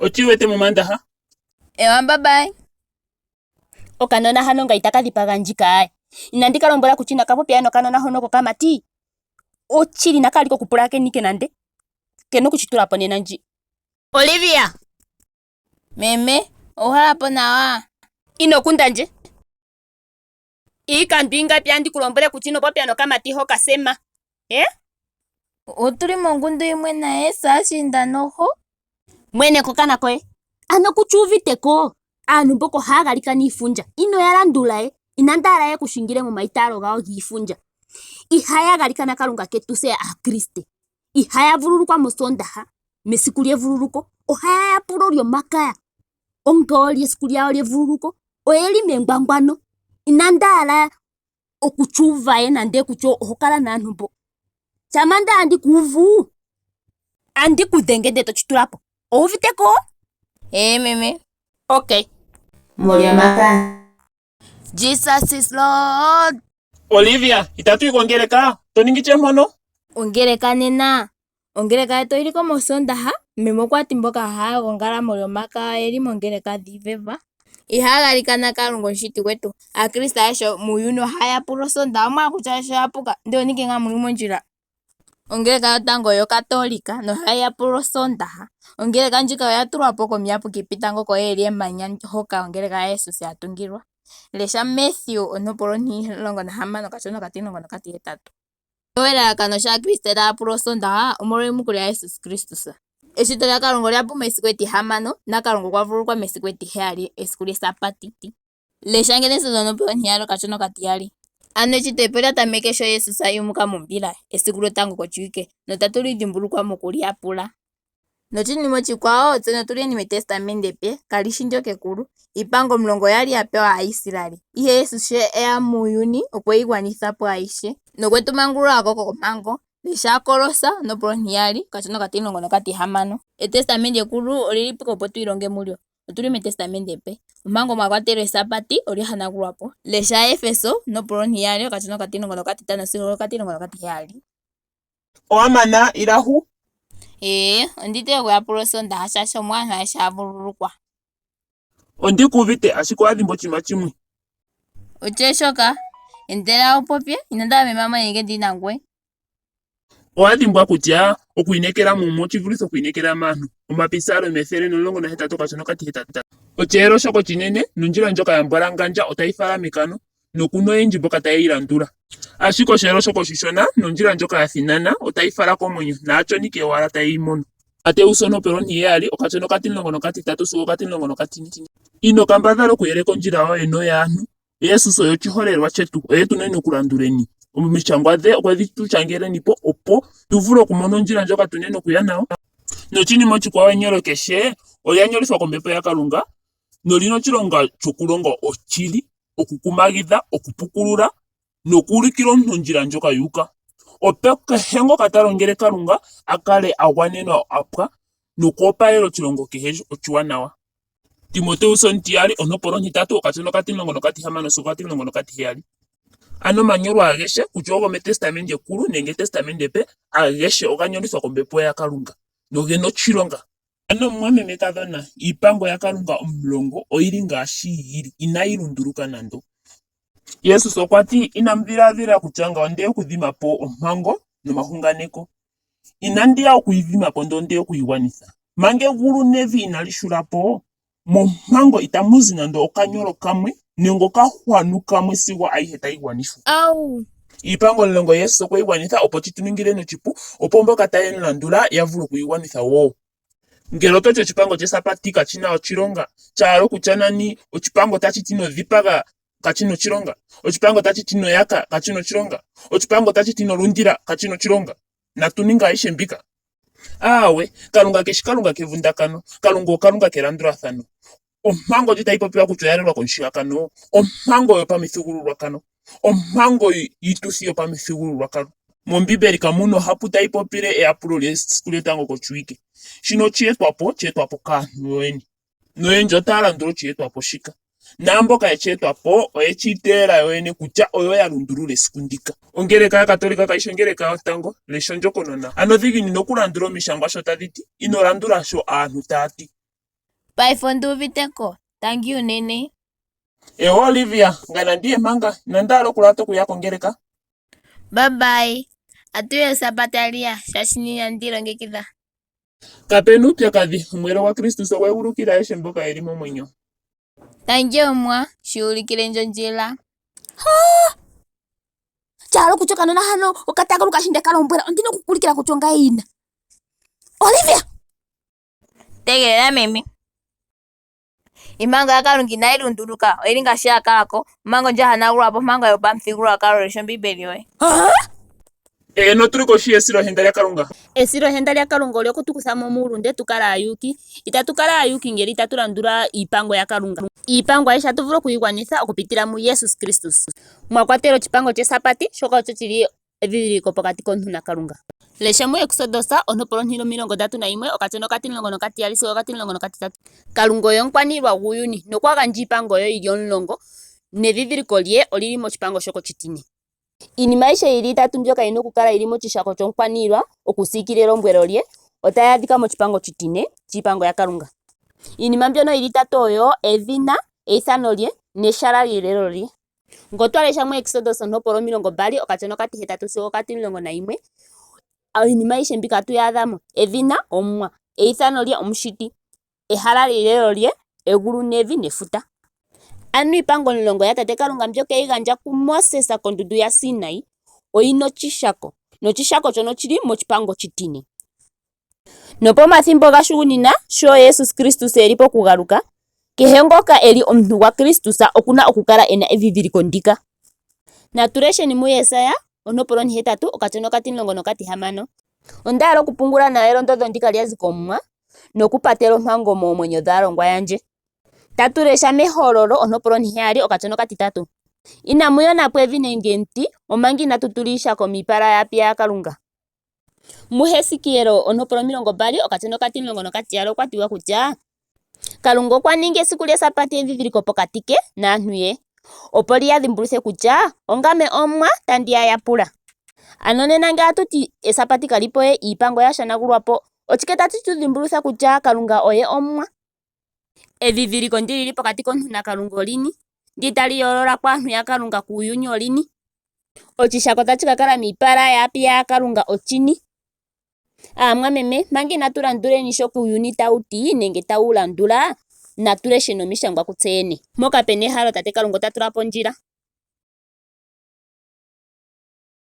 Oti iwete momaandaha. Ewa mbabai. Okanona hano nga itaka dhipaga ndjika aye. Inandi ka lombwela kutya inaka popya nokanona hono kokamati. Ochili naka li kokupulakeni ke nande. Kena okushi tula po nena ndji. Olivia! Meme, owu po nawa? Ino kunda ndje. Iikando ingapi andi ku lombwele kutya ino popya nokamati hoka Sema? Eh? Otu li mongundu yimwe naye saashinda noho. Mwene kokana koye. Ano kutya uvite ko. Aantu mboka ohaya galikana iifundja. Ino ya landula ye. Inandi hala ye ku shingile momaitaalo gawo giifundja. Ihaya galikana Kalunga ketu se Aakriste. Ihaya vululukwa mOsoondaha, mesiku lyevululuko. Ohaya yapula Olyomakaya onga olyo esiku lyawo lyevululuko. Oyeli mengwangwano. Inandi hala okutyuuva ye nande kutya oho kala naantu mbo. Shampa nda andi ku uvu, andi ku dhenge ndele to tshi tula po. Owu uvite ko? Ee meme. Okay. Molyomakaya. Jesus is Lord. Olivia, itatu yi kongeleka? To ningi tye mpono? Ongeleka nena. Ongeleka yetu oyili ko mOsoondaha. Meme okwa ti mboka haya gongala mOlyomakaya oyeli mongeleka dhiiveva. Ihaya galikana Kalunga omushiti gwetu. Aakriste ayehe muuyuni ohaya yapula Osoondaha. Omwa hala kutya sho ya puka ndele oninge ngaa muli mondjila. Ongeleka yotango oyoKatoolika nohayi yapula Osoondaha. Ongeleka ndjika oya tulwa po komuyapuki Peter ngoka oye eli emanya hoka ongeleka yaJesus ya tungilwa. Lesha Matthew ontopolwa 16 okashona okatimulongo nokatihetatu. Elalakano shAakriste taya yapula Osoondaha omolweyumuko lyaJesus Kristus. Eshito lyaKalunga olya pu mesiku etihamano, naKalunga okwa vululukwa mesiku etiheyali, esiku lyEsabati. Lesha Genesis ontopolwa ontiyali okashona okatiyali. Ano eshito epe olya tameke sho Jesus a yumuka mombila esiku lyotango koshiwike, notatu li dhimbulukwa moku li yapula. Noshinima oshikwawo, tse otu li mEtestamendi epe, kali shi ndyoka ekulu. Iipango omulongo oya li ya pewa Aaisraeli, ihe Jesus sho e ya muuyuni okwe yi gwanitha po ayihe, nokwe tu mangulula ko kompango. Lesha Aakolossa ontopolwa ontiyali okashona okatimulongo nokatihamano. Etestamendi ekulu oli li po opo tu ilonge mulyo. Otu li mEtestamendi epe. Ompango mwa kwatelwa Esabati olya hanagulwa po. Lesha Aefeso ontopolwa ontiyali okashona okatimulongo nokatitano sigo okatimulongo nokatiheyali. Owa mana, ila hu. Ee, ondi tile okuyapula Osoondaha shaashi omo aantu ayehe haya vululukwa. Ondi ku uvite, ashike owa dhimbwa oshinima shimwe. Otye shoka? Endelela wu popye, inandi hala meme a mone nge ndi nangoye. Owa dhimbwa kutya okwiinekela mOmuwa oshi vulithe okwiinekela maantu. Omapisalomi 118 okashona okatihetatu. Osheelo shoka oshinene nondjila ndjoka ya mbwalangandja otayi fala mekano, noku na oyendji mboka taye yi landula. Ashike osheelo shoka oshishona nondjila ndjoka ya thinana otayi fala komwenyo, naachonike owala taye yi mono. Mateus ontopolwa ontiheyali okashona okatimulongo nokatitatu sigo okatimulongo nokatine. Ino kambadhala okuyeleka ondjila yoye noyaantu. Jesus oye oshiholelwa shetu, oye tu neni okulanduleni. Omishangwa dhe okwe dhi tu shangeleni po, opo tu vule okumona ondjila ndjoka tu neni okuya nayo. Noshinima oshikwawo, enyolo kehe olya nyolithwa kOmbepo yaKalunga noli na oshilonga shokulonga oshili, okukumagidha, okupukulula nokuulikila omuntu ondjila ndjoka yu uka, opo kehe ngoka ta longele Kalunga a kale a gwanenwa a pwa nokwoopalela oshilongo kehe oshiwanawa. Timoteus omutiyali ontopolwa ontitatu okashona okatimulongo nokatihamano sigo okatimulongo nokatiheyali. Ano omanyolo agehe kutya ogometestamendi ekulu nenge etestamendi epe agehe oga nyolithwa kombepo yaKalunga noge na oshilonga. Ano mumwamemekadhona, iipango yaKalunga omulongo oyi li ngaashi yi li, inayi lunduluka nando. Jesus okwa ti, Inamu dhiladhila kutya ngame onde ya okudhima po ompango nomahunganeko. Inandi ya oku yi dhima po, ndele onde ya oku yi gwanitha. Manga egulu nevi inali shula po, mompango itamu zi nando okanyolo kamwe nenge okahwanu kamwe sigo ayihe tayi gwanithwa. Au! Iipango omulongo Jesus okwe yi gwanitha opo shi tu ningile noshipu, opo mboka taye mu landula ya vule oku yi gwanitha wo. Ngele oto ti oshipango chEsabati kashi na oshilonga, sha hala okutya nani oshipango tashi ti ino dhipaga kashi na oshilonga, oshipango tashi ti ino yaka kashi na oshilonga, oshipango tashi ti ino lundila kashi na oshilonga. Natu ninge ayihe mbika? Aawe, Kalunga ke shi Kalunga kevundakano, Kalunga oKalunga kelandulathano. Ompango ndji tayi popiwa kutya oya lelwa komushigakano, ompango yopamithigululwakano, ompango yiituthi yopamithigululwakalo. MOmbiimbeli kamu na ohapu tayi popile eyapulo lyesiku lyotango koshiwike. Shino osheetwapo, osheetwapo kaantu yoyene. Noyendji otaya landula osheetwapo shika. Naamboka ye shi etwa po oye shi iteyela yoyene kutya oyo ya lundulula esiku ndika. Ongeleka yaKatolika kayi shi ongeleka yotango. Lesha ondjokonona. Ano dhiginina okulandula omishangwa sho tadhi ti, ino landula sho aantu taa ti. Paife ondi uvite ko. Tangi unene. Ewo Olivia, ngame nandi ye manga, inandi hala okulata okuya kongeleka. Bye bye. Atu yi esabata tali ya, shaashi nena inandi ilongekidha. Kape na uupyakadhi, omweelo gwaKristus ogwa egulukila ayehe mboka ye li momwenyo. Tangi Omuwa, shi ulikile ndje ondjila. Sha okutya okanona hano okatagaluka shi ndeka lombwela ondina okukulikila kutya ongaye yina. Olivia! Tegelela meme. Iipango yaKalunga inayi lunduluka, oyili ngaashi ya kala ko. Ompango ndjoka ya hanagulwa po ompango yopamuthigululwakalo. Lesha Ombiimbeli yoye. Eeno, otu li kohi yesilohenda lyaKalunga. Esilohenda lyaKalunga olyo ku tu kutha mo muulunde tu kale aayuuki. Itatu kala aayuuki ngele itatu landula iipango yaKalunga. Iipango ayihe otatu vulu oku yi gwanitha okupitila muJesus Kristus. Mwa kwatelwa oshipango chEsabati, shoka osho shi li edhidhiliko pokati komuntu naKalunga. Lesha muExodus ontopolwa 31 okatsono okatimulongo nokatiyali sigo okatimulongo nokatitatu. Kalunga oye omukwaniilwa guuyuni nokwa gandja iipango ye yi li omulongo nedhidhiliko lye oli li moshipango shoka oshitine. Iinima ayihe yi li itatu mbyoka yi na okukala yi li moshishako shomukwaniilwa okusiikila elombwelo lye otayi adhika moshipango oshitine shiipango yaKalunga. Iinima mbyono yi li itatu oyo edhina, eithano lye neshala lyelelo lye. Ngele otwa lesha muExodus ontopolwa 20 okatsono okatihetatu sigo okatimulongo nayimwe iinima ayihe mbika atuyi adha mo. Edhina Omuwa, eithano lye Omushiti, ehala lyelelo lye egulu nevi nefuta. Ano iipango omulongo yatate Kalunga mbyoka eyi gandja kuMoses kondundu yaSinai oyina oshishako noshishako shono oshili moshipango oshitine. Nopomathimbo gashugunina sho Jesus Kristus eli pokugaluka kehe ngoka eli omuntu gwaKristus okuna okukala ena edhidhiliko ndika. Natu lesheni muJesaja ontopolwa ontihetatu okatsono okatimulongo nokatihamano. Onda hala okupungula nawa elondodho ndika lya zi kOmuwa nokupatela ompango moomwenyo dhaalongwa yandje. Tatu lesha mEhololo ontopolwa ontiheyali okatsono okatitatu. Inamu yona po evi nenge omuti omanga inatu tula iishako miipala yaapiya yaKalunga. MuHesekiel ontopolwa 20 okatsono okatimulongo nokatiyali okwa tiwa kutya Kalunga okwa ningi esiku lyEsabati endhindhiliko pokati ke naantu ye, opo li ya dhimbuluthe kutya ongame Omuwa tandi ya yapula. Ano nena ngele atu ti Esabati kali po we, iipango ya shanagulwa po, oshike tashi tu dhimbulutha kutya Kalunga oye Omuwa? Edhidhiliko ndi li li pokati komuntu naKalunga olini? Ndi tali yoolola ko aantu yaKalunga kuuyuni olini? Oshishako tashi ka kala miipala yaapiya yaKalunga oshini? Aamwameme, manga inatu landuleni shoka uuyuni tawu ti nenge tawu landula, natu lesheni omishangwa kutse yene. Mpoka pena ehalo, Tate Kalunga ota tula po ondjila.